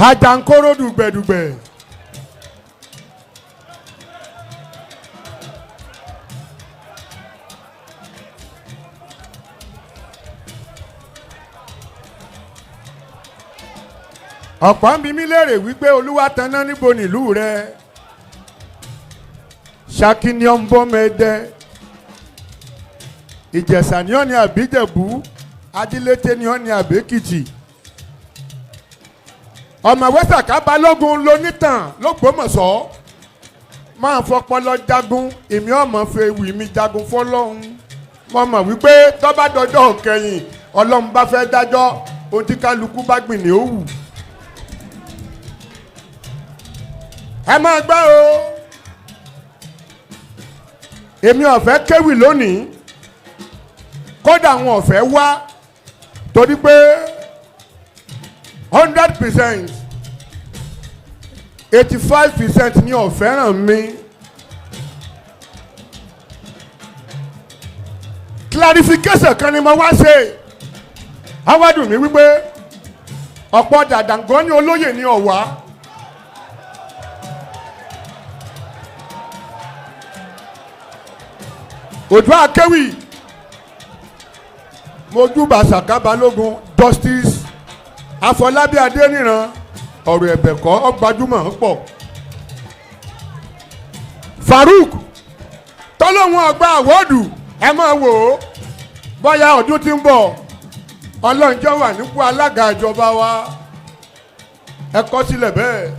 Àjàǹkóró dùgbẹ̀dùgbẹ̀. Ọ̀pọ̀ ń bi mí léèrè wípé Olúwatanná níbo nílùú rẹ? Ṣakí ni ó ń bọ́ mẹ́ẹ́dẹ́. Ìjẹ̀ṣà ni ó ní àbíjẹ̀bú. Ajílété ni ó ní àbẹ́kìtì. Ọmọ Wẹ́sàká Balógun lonítàn l'Ógbómọ̀ṣọ́. Máa fọpọlọ jagun, èmi ọmọ fẹ́ wì mí jagun fọlọ́hún. Mo mọ̀ wípé tó bá dọjọ́ kẹyìn, Ọlọ́run bá fẹ́ dájọ́, ohun tí kálukú bá gbìn ní ó wù. Ẹ máa gbọ́ o, èmi ò fẹ́ kéwì lónìí, kódà àwọn ò fẹ́ wá, torí pé 100%, 85% ni ò fẹ́ràn mi. Clarification kan ni mo wá ṣe. Awádùn mi wípé ọ̀pọ̀ dàdàngọ́ ní olóyè ní ọ̀wá. Òjò Akéwì, mojúbà Sàká Balógun, Justice Afọlábí Adéníran, ọ̀rọ̀ ẹ̀bẹ̀ kọ́ ọgbàjúmọ̀ pọ̀. Farouk tọ́lọ́hún ọgbà àwọ́dù, ẹ máa wò ó bóyá ọdún tí ń bọ̀ ọlọ́njọ́ wà nípò alága ìjọba wa. Ẹ kọ́ sílẹ̀ bẹ́ẹ̀,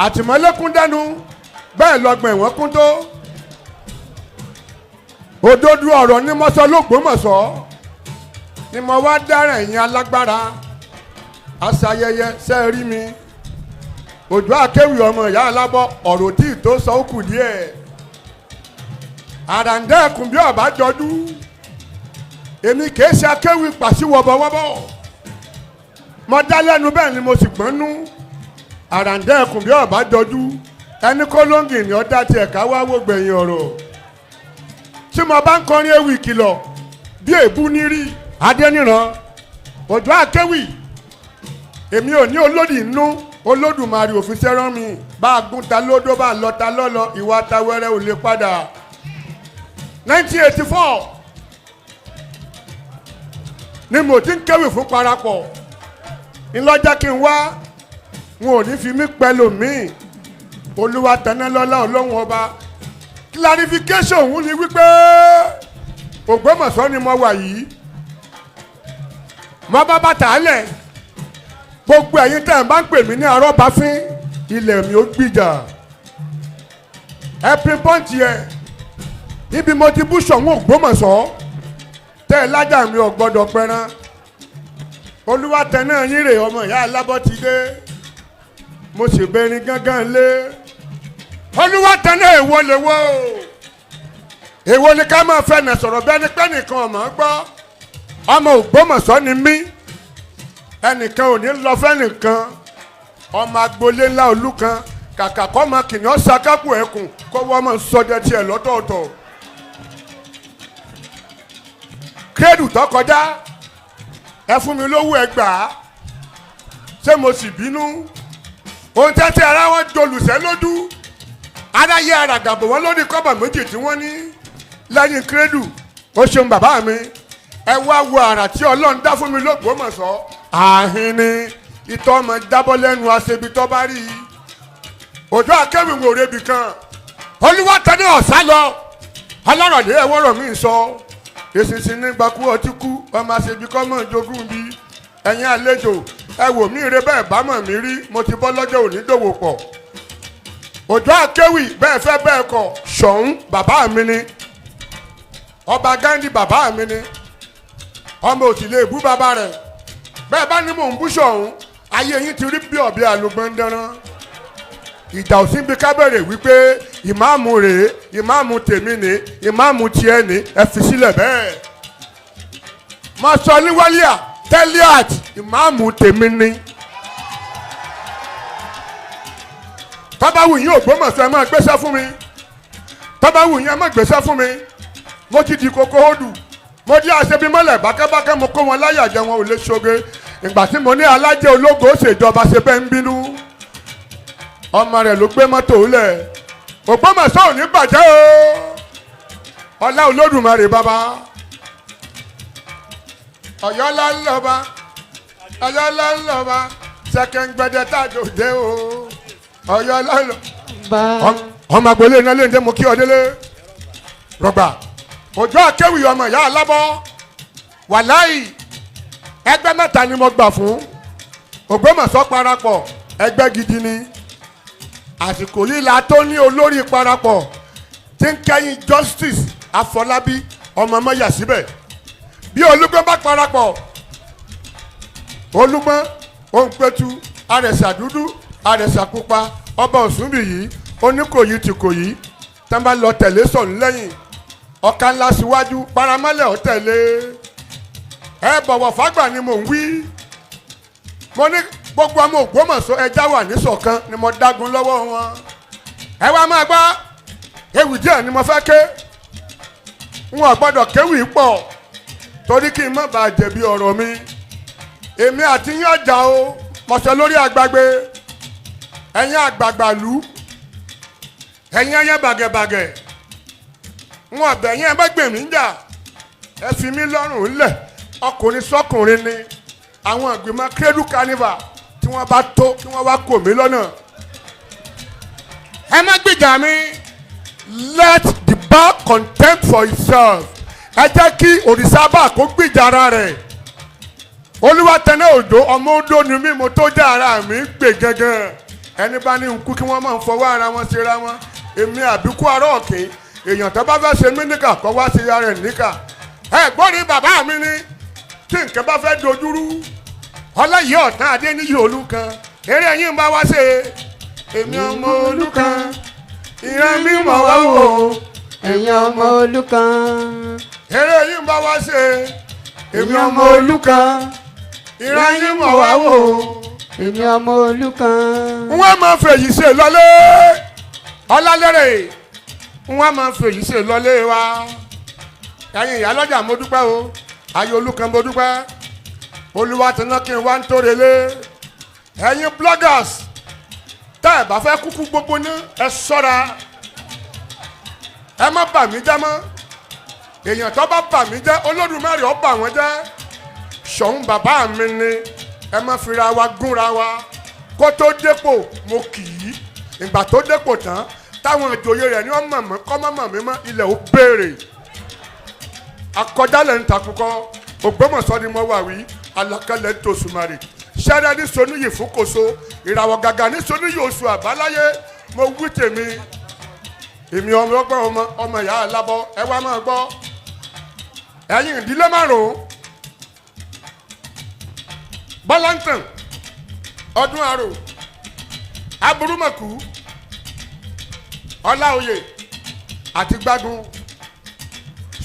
àtìmọ́lé kún dánú bẹ́ẹ̀ lọ́gbọ̀n ẹ̀wọ̀n kún tó. Òdodo ọ̀rọ̀ ní mọ́sọ́ l'Ógbómọ̀ṣọ́ ni mo wá dára ẹ̀yìn alágbára aṣayẹyẹ sẹ́ẹ̀rí mi. Òjò Akéwì ọmọ ìyá alábọ̀, ọ̀rọ̀ tí tó sọ ó kù díẹ̀. Àràǹdẹ́kùn bí ọ̀bá jọjú, èmi kìí ṣe akéwì pàṣíwọ̀bọ̀wọ́bọ̀. Mo dá lẹ́nu bẹ́ẹ̀ ni mo sì gbọ́n nú. Àràǹdẹ́kùn bí ọ̀bá jọjú, ẹni kó lóńgì ni ọ̀dá tiẹ̀ ká wá wò gbẹ̀yìn ọ̀rọ̀. Tí mo bá ń kọrin ewì ìkìlọ̀ bí èébú ní rí Adéníran, Òjò Akéwì, èmi ò ní olódì inú. Olódùmarè òfin sẹ́rán mi, bá a gún ta lódó, bá a lọ ta lọ́lọ́, ìwà ta wẹ́rẹ́ ò lè padà. 1984 ni mo ti ń kéwì fún parapọ̀ ńlọ́jà kí n wá, wọn ò ní fi mí pẹ́lú mi. Olúwatanálọ́lá Ọlọ́run ọba. Clarification òun ni wípé Ògbómọ̀ṣọ́ ni mo wà yìí, mo bá bàtà lẹ̀. Gbogbo ẹ̀yin tẹ́ ẹ̀ bá ń pè mí ní arọ́bàfín, ilẹ̀ mi ò gbìjà. Ẹ pinpọ́ǹtì ẹ̀ ibi mo ti bú Ṣọ̀ún Ògbómọ̀ṣọ́ tẹ́ ẹ lájà mi ò gbọ́dọ̀ pẹran. Olúwatẹ̀nà yín rè, ọmọ ìyá alábọ́ ti dé, mo sì bẹ̀rin gángan lé. Olúwatẹ̀nà, èwo lè wo, èwo ni ká máa fẹ́ nà sọ̀rọ̀ bẹ́ẹ̀ ni pé nìkan ọmọ gbọ́. Ọmọ Ògbómọ̀ṣọ́ ni mí, ẹnìkan ò ní lọ fẹ́nìkan. Ọmọ agboolé ńlá olú kan, kàkà kọ́ ọmọ kìnìún ṣakápò ẹkùn kó wọ́n máa sọdẹ tiẹ̀ lọ́tọ̀ọ̀tọ̀. Kírẹ́dù tó kọjá, ẹ fún mi lówó ẹgbàá, ṣé mo sì bínú? Ohun tẹ́tẹ́ ara wọn jolùsẹ́ lójú aráyé aràgàbò wọn lórí kọ́bà méjì tí wọ́n ní lẹ́yìn kírẹ́dù. Ó ṣeun bàbá mi, ẹ wá wo àrà tí Ọlọ́run dá fún mi l'Ógbómọ̀ṣọ́. Àhín ni ìtọ́ ọmọ jábọ́ lẹ́nu aṣebi tó bá rí i. Òjò Akéwì wò rebi kan, Olúwatẹ́ni ọ̀sá lọ alárọ̀dé ẹ̀wọ́rọ̀ mi sọ. Èsìsì nígbà kú ọtí kú, ọmọ aṣebi kọ́ mọ̀ jogún bí. Ẹ̀yin àlejò, ẹ wò mí re bẹ́ẹ̀ bá mọ̀ mí rí, mo ti bọ́ lọ́jọ́ òní dòwò pọ̀. Òjò Akéwì, bẹ́ẹ̀ fẹ́ bẹ́ẹ̀ kọ̀, Ṣọ̀ún bàbá mi ni, ọba Gandhi bàbá mi ni, ọmọ òsì lè bú bàbá rẹ̀. Bẹ́ẹ̀ bá ní mò ń bú Ṣọ̀ún, ayé yín ti rí bí ọ̀bẹ àlùgbọ́ndẹ́rán. Ìjà òsín bí kábẹ̀rẹ̀ wípé ìmáàmù rèé, ìmáàmù tèmi ni, ìmáàmù tiẹ̀ ni, ẹ fi sílẹ̀ bẹ́ẹ̀. Má sọ ní wálíà tẹ́líàt, ìmáàmù tèmi ni. Tọ́ba wù yín Ògbómọ̀ṣọ́, ẹ máa gbéṣẹ́ fún mi. Tọ́ba wù yín, ẹ máa gbéṣẹ́ fún mi. Mo ti di kókó odù, mo di àṣebí mọ́lẹ̀ bákábáká, mo kó wọn láyà jẹ, wọn ò lè ṣoge. Ìgbà tí mo ní alájẹ ológo ṣèjọba ṣe bẹ́ẹ̀ ń bínú. Ọmọ rẹ̀ ló gbé mọ́tò lẹ̀. Ògbómọ̀ṣọ́ ò ní bàjẹ́ o, ọlá Olódùmarè bàbá. Ọ̀yọ́ lọ́lọ́ba, Ọ̀yọ́ lọ́lọ́ba, sẹ́kẹ̀ngbẹ̀dẹ̀ tàjò dé o, Ọ̀yọ́ lọ́lọ́. Ọmọ agbolé iná lè ń dé, mo kí ọ délé rọgbà òjò akéwì, ọmọ ìyá alábọ́. Wàláì, ẹgbẹ́ mẹ́ta ni mo gbà fún. Ògbómọ̀ṣọ́ parapọ̀, ẹgbẹ́ gidi ni. Àsìkò yìí la tó ní olórí parapọ̀ tí ń kẹ́yìn, Justice Afọlábí ọmọ mọ́yà síbẹ̀. Bí Olúgbọ́n bá parapọ̀, Olúgbọ́n, Òǹpẹ̀tù, Àrẹ̀sà dúdú, Àrẹ̀sà pupa, ọba Òsúnbìyí, Oníkòyí ti Kòyí, tán bá lọ tẹ̀lé sọ̀n lẹ́yìn, ọ̀ka ńlá síwájú, paramọ́lẹ̀ ọ̀ tẹ̀lé. Ẹ bọ̀wọ̀ fágbà ni mò ń wí. Mo ní gbogbo ọmọ Ògbómọ̀ṣọ́, ẹja wà níṣọ̀kan ni mo dágun lọ́wọ́ wọn. Ẹ wá máa gbọ́ ewì díẹ̀ ni mo fẹ́ ké. N ò gbọ́dọ̀ kéwì pọ̀ torí kí n má bàa jẹ̀bi ọ̀rọ̀ mi. Èmi àti yín ọjà o, mọ̀ṣẹ́ lórí àgbàgbé, ẹ̀yin àgbààgbà lù, ẹ̀yin ẹyẹ bàgẹ̀bàgẹ̀, n ò bẹ̀ yín. Ẹ bá gbè mí ń jà, ẹ fi mí lọ́rùn lẹ̀. Ọkùnrin sọ́kùnrin ni àwọn ìgbìmọ̀ Cradle Carnival tí wọ́n bá tó kí wọ́n wá kò mí lọ́nà. Ẹ má gbìjà mi. Let the bar contend for itself. Ẹ jẹ́ kí òrìṣà bá kó gbìjà ara rẹ̀. Olúwatẹ̀nẹ́ Òjò, ọmọ odò ni mí, mo tó jẹ́ ara mi gbè gángan. Ẹni bá ní nkú kí wọ́n máa ń fọwọ́ ara wọn ṣera wọn. Èmi àbíkú ará òkè, èèyàn tó bá fẹ́ ṣe mí níkà, kọ́ wá sí ara ẹ̀ níkà. Ẹ gbọ́ ní bàbá mi ní tí nǹkan bá fẹ́ dojúrú. Ọláyé ọ̀tán adé níyì olú kan, eré ẹ̀yìn bá wá ṣe. Èmi ọmọ olúkan, ìran mi mọ̀ wá wò. Ẹ̀yin ọmọ olúkan. Eré ẹ̀yìn bá wá ṣe. Èmi ọmọ olúkan, ìran yín mọ̀ wá wò. Èmi ọmọ olúkan. Wọ́n máa fèyí ṣe lọ́lé ọlálẹ́rẹ̀, wọ́n máa fèyí ṣe lọ́lé wa. Ẹ̀yin ìyálọ́jà, mo dúpẹ́ o. Ayé olúkan, mo dúpẹ́. Olúwa ti ná kí n wá ń tórelé. Ẹ̀yin bloggers, tá ẹ̀ bá fẹ́ kúkú gbogbo ní, ẹ ṣọ́ra, ẹ má bà mí jẹ́ mọ́. Èèyàn tó bá bà mí jẹ́, Olódùmarè ó bà wọ́n jẹ́. Ṣọ̀ún bàbá mi ni, ẹ má fira wa gúnra wa. Kó tó dépò, mo kì í. Ìgbà tó dépò tán, táwọn ìjòyè rẹ̀ ní wọ́n mọ̀ mọ́ kọ́ mọ́ mọ̀ mí mọ́, ilẹ̀ ó béèrè. Akọjálẹ̀ ń takùkọ. Ògbómọ̀ṣọ́ ni mo wà wí. Alákẹ́lẹ̀ ń tòṣùmarè ṣẹ́rẹ́ ní sonúyì fún kòso ìràwọ̀ gàgà ní sonúyì oṣù àbáláyé. Mo wí tèmi, èmi ọmọ ọgbọ́n, ọmọ ọmọ ìyá alábọ́. Ẹ wá máa gbọ́, ẹ̀yin ìdílé márùn-ún: Bọ́láńtàn, ọdún àrò, aburúmọ̀kú, Ọláòyè àti Gbágun.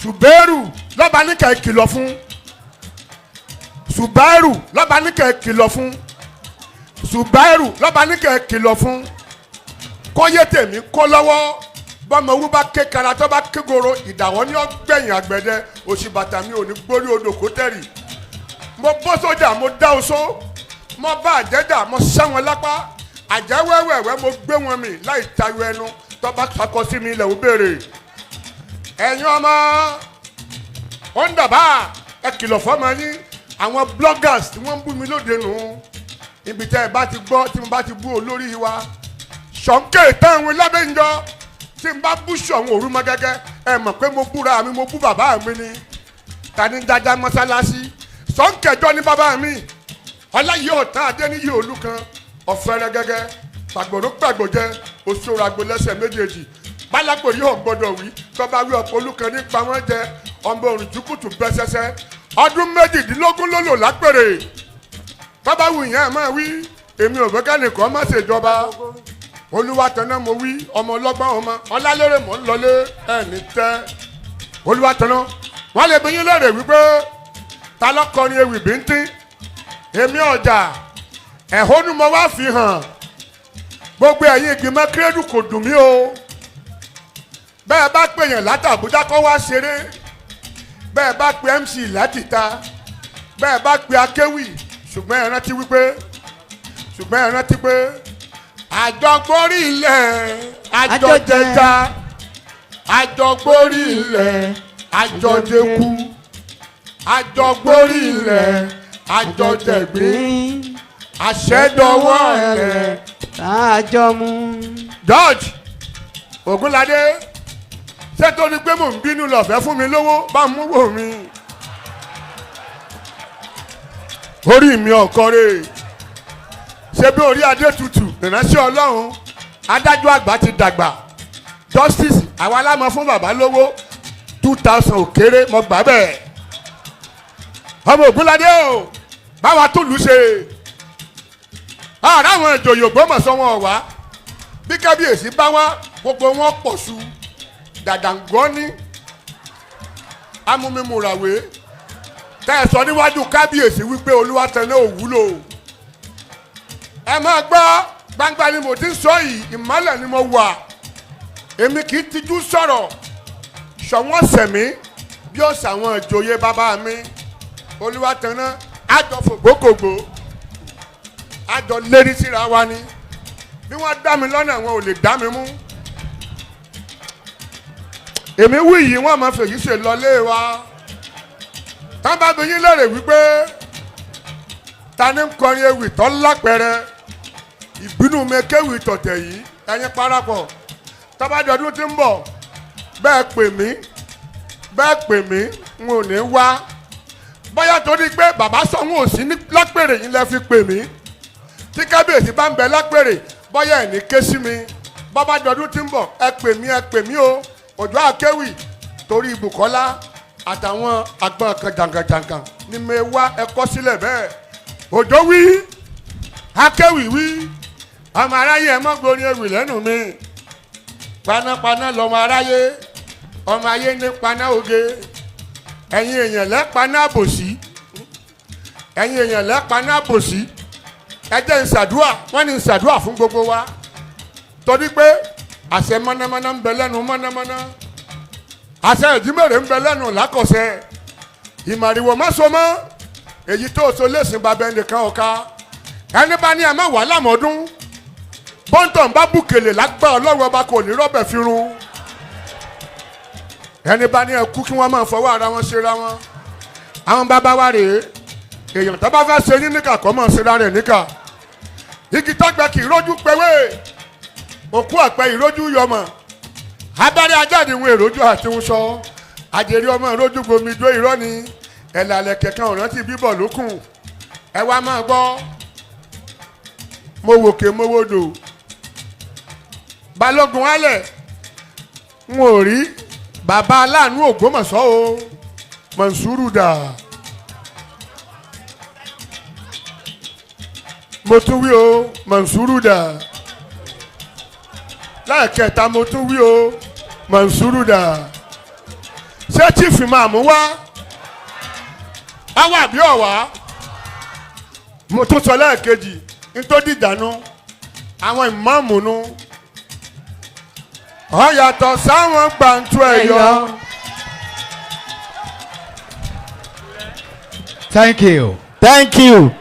Ṣùbẹ́rù lọ́ba ní kẹ́ ẹ kìlọ̀ fún. Ṣùbẹ́rù lọ́ba ní kẹ́ ẹ kìlọ̀ fún. Ṣùbẹ́rù lọ́ba ní kẹ́ ẹ kìlọ̀ fún kọ́yé tèmi kó lọ́wọ́. Bọ́mọ owó bá ké kara, tó bá ké goro, ìdàwọ́ ní ọgbẹ̀yìn àgbẹ̀dẹ. Òsì bàtà mi ò ní gbórí odò kó tẹ̀rì. Mo bọ́ sójà, mo dá oṣó, mo bá àjẹ́dà, mo sá wọn lápá àjẹ́wẹ́wẹ́wẹ́, mo gbé wọn mì láì tayọ ẹnu. Tó bá sakọ sí mi, ilẹ̀ ò béèrè. Ẹ̀yin ọmọ ó ń dàbá, ẹ kìlọ̀ fọ́mọ yín. Àwọn bloggers tí wọ́n ń bú mi lóde nù. Ibi tẹ́ ẹ bá ti gbọ́ tí mo bá ti bú olórí wa Ṣọ̀ǹkè táwọn lábẹ́njọ́, tí n bá bú Ṣọ̀ún òru mọ́ gẹ́gẹ́, ẹ mọ̀ pé mo búra mi, mo bú bàbá mi ni. Ta ni jájá mọ́sálásí? Ṣọ̀ǹkẹ̀jọ́ ní bàbá mi. Ọláyé ọ̀tá adéníyí olúkan ọ̀fẹ́rẹ́ gẹ́gẹ́, pàgbòrò pàgbòjẹ́, oṣòro agbolẹ́sẹ̀ méjèèjì pálákò yóò gbọdọ̀ wí. Tọ́ba wí, ọ̀pọ̀ olúkan nípa wọn jẹ. Ọmọ òrùjúkùtù bẹ́ sẹ́sẹ́, ọdún 18 ló lò lápèrè. Tọ́ba wù yẹn máa wí, èmi ò fẹ́ kẹ́nìkan má ṣèjọba. Olúwatẹ̀nà mo wí, ọmọ ọlọ́gbọ́n, ọmọ ọlálérè, mò ń lọlé ẹni tẹ́. Olúwatẹ̀nà, wọ́n lè bí yín lérè wípé ta lọ́kọrin ewì bíntín. Èmi ọjà ẹ̀hónú mo wá fi hàn gbogbo ẹ̀yin ìgbìmọ̀ kírẹ́dù. Kò dùn mí o. Bẹ́ẹ̀ bá pè yàn látàbújá kọ́ wá ṣeré, bẹ́ẹ̀ bá pe MC láti ta, bẹ́ẹ̀ bá pe akéwì, ṣùgbọ́n ẹ rántí wípé, ṣùgbọ́n ẹ rántí pé Àjọgbórí ilẹ̀ àjọjẹta, àjọgbórí ilẹ̀ àjọjẹku, àjọgbórí ilẹ̀ àjọjẹgbín, àṣẹdọwọ́ ẹ̀. Àjọ mu. George Ògúnládé, ṣé tó ní pé mò ń bínú lọ́fẹ̀ẹ́ fún mi lówó bá mú wò mí. Orí mi ọ̀kọ́rẹ́ ṣé bí orí adé tutù ìránṣẹ́ Ọlọ́run, adájọ́ àgbà ti dàgbà, justice àwa alámọ̀ fún bàbá lówó 2000 òkèrè mo gbà bẹ́ẹ̀. Ọmọ Ògúnládé o, báwa tó lù ú ṣe ọ̀rọ̀ àwọn ìjòyè Ògbómọ̀ṣọ́ wọn wá bí kábíyèsí bá wá gbogbo wọn pọ̀ su dàdàngọ́ ní amúmimùràwé tẹ́ ẹ sọ níwájú kábíyèsí wípé Olúwatẹ̀lẹ̀ ò wúlò. Ẹ máa gbọ́, gbangba ni mo ti ń sọ yìí, ìmọ́lẹ̀ ni mo wà, èmi kì í tijú sọ̀rọ̀. Ṣọ̀wọ́n sẹ̀mí bí ó ṣàwọn ìjòyè bàbá mi Olúwatẹ̀lẹ̀ àjọfògbókògbó àjọ lérí síra wa ni. Bí wọ́n dá mi lọ́nà, wọn ò lè dá mi mú. Èmi wí yìí, wọ́n máa fèyí ṣe lọlé wa. Tán bá bi yín lérè wípé ta ni ń kọrin ewì tó lápẹẹrẹ ìbínú mi kéwì tọ̀tẹ̀ yìí, ẹ̀yin parapọ̀ tọ́bádọ́dún tí ń bọ̀, bẹ́ẹ̀ pè mí, bẹ́ẹ̀ pè mí, n ò ní wá. Bóyá torí pé bàbá sọ̀hún ò sí ní lápèrè yín lẹ́ fi pè mí. Tí kábíyèsí bá ń bẹ lápèrè, bóyá ẹ̀ ní ké sí mi. Bọ́bádọ́dún tí ń bọ̀, ẹ pè mí, ẹ pè mí o. Òjò àkéwì torí Bùkọ́lá àtàwọn àgbọn kan jàǹkànjàǹkàn ni mi wá, ẹ kọ́ sílẹ̀ bẹ́ẹ̀. Òjò wí, akéwì wí, ọmọ aráyé ẹ mọ́ gborin ewì lẹ́nu mi. Panápaná lọmọ aráyé, ọmọ ayé ní paná oge. Ẹ̀yin èèyàn lẹ́paná àbòsí, ẹ̀yin èèyàn lẹ́paná àbòsí. Ẹ jẹ́ n ṣàdúà, wọ́n ní n ṣàdúà fún gbogbo wa torí pé àṣẹ mọ́nàmọ́ná ń bẹ lẹ́nu mọ́nàmọ́ná, àṣẹ ìjímèrè ń bẹ lẹ́nu lákọ̀ọ́sẹ́. Ìmàrìwò má so mọ́ èyí tó so lẹ́sìn bàbá ẹnìkan ọ̀ka. Ẹni bá ní àmọ́ wà lámọ̀ọ́dún bọ́ńtọ̀n bá bùkèlè lágbá Ọlọ́run ọba kò ní rọ́bẹ̀ fi run. Ẹni bá ní ẹkú kí wọ́n máa fọwọ́ ara wọn ṣera wọn. Àwọn bàbá wa rèé, èèyàn tó bá fẹ́ ṣe yín níkà kọ́ máa ṣera rẹ̀ níkà. Igi tọ́gbẹ́ kì í rójú pewé, òkú ọ̀pẹ ìrójú yọmọ, abẹ́rẹ́ ajáde ìwọ̀n èròjú àti ń sọ àjèrè ọmọ ìrójú gbomi dó. Irọ́ ni ẹ̀làlẹ̀ kẹ̀kẹ́ ọ̀rántí bíbọ̀ lókun. Ẹ wá máa gbọ́, mo wòkè mo wodò, balógun alẹ̀ n ò rí bàbá aláàánú Ògbómọ̀ṣọ́ o, Mọ̀nsúrù dà. Mo tún wí o, Mọ̀nsúrù dà. Lẹ́ẹ̀kẹta mo tún wí o, Mọ̀nsúrù dà. Ṣé chief imam wá wá àbí ọ̀wá? Mo tún sọ lẹ́ẹ̀kejì nítorí ìdànù àwọn ìmáàmù nu ọ yàtọ̀ sáwọn gbàǹtu ẹ̀yọ. Thank you. Thank you.